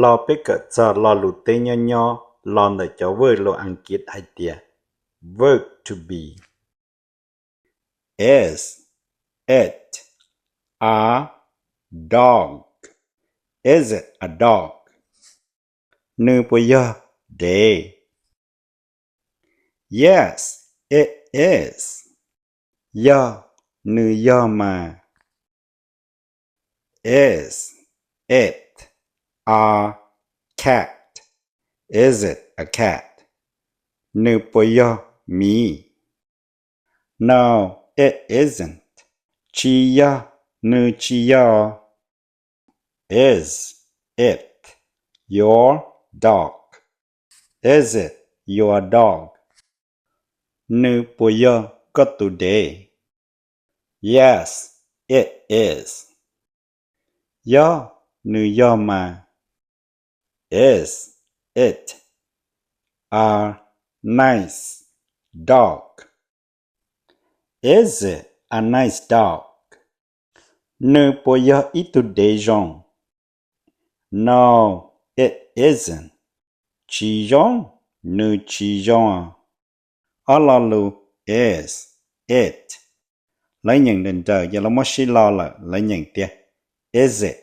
Los peb kawm txog lo lus teb nyob nyob los ntawm cov verb lus Askiv hais tias verb to be. Is it a dog? Is it a dog? Nws puas yog dev? Yes, it is. Yog, nws yog mas. Is it a cat? Is it a cat? Nws puas yog miv? No, it isn't. Tsis yog, nws tsis yog. Is it your dog? Is it your dog? Nws puas yog koj tus dev? Yes, it is. Yog, nws yog mas. Is it a nice dog? Is it a nice dog? Nws puas yog ib tug dev zoo? No, it isn't. Tsis zoo, nws tsis zoo. Ob lo lus is, it, lawv nyeem nrawm nrawm ces lawv muab sib lo lawm, lawv nyeem tias is it.